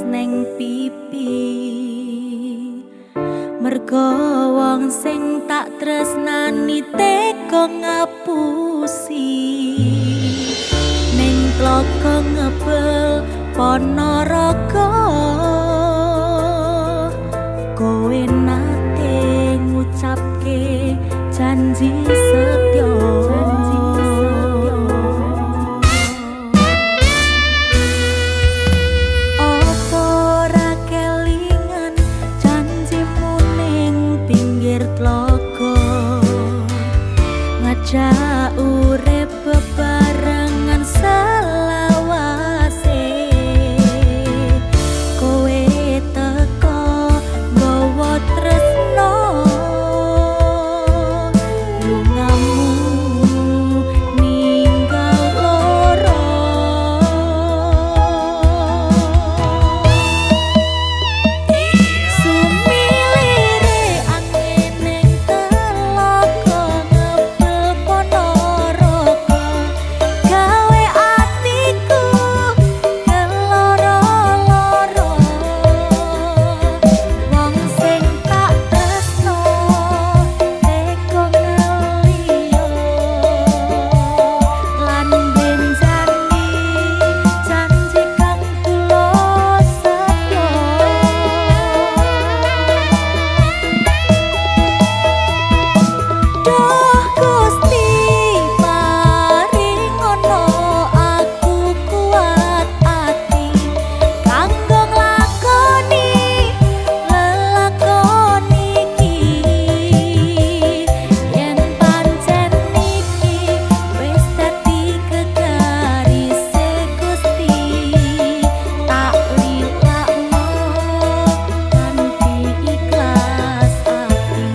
neng pipi. Mergo wong sing tak tresnani tega ngapusi. Ning tlaga ngebel Ponorogo, kowe nate ngucapke janji setya. Apa ora kelingan janjimu ning pinggir tlaga, ngajak urip bebarengan selawase. Kowe teko nggawa tresno, lungamu ninggal loro. Sumilire angin ning telaga ngebel Ponorogo, gawe atiku keloro-loro. Wong sing tak tresno tega ngeliyo, lan benjani janji kang tulus setya. Duh Gusti paringono aku kuat ati kanggo nglakoni lelakon iki. Yen pancen iki wis dadi kegarise Gusti, tak lilakno kanthi ikhlas ati.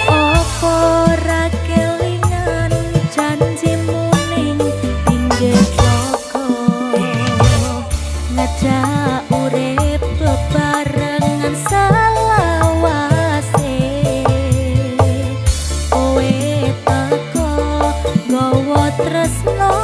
Apa ora kelingan janjimu ning pinggir tlaga, ngajak urip bebarengan selawase. Kowe teko nggawa tresno,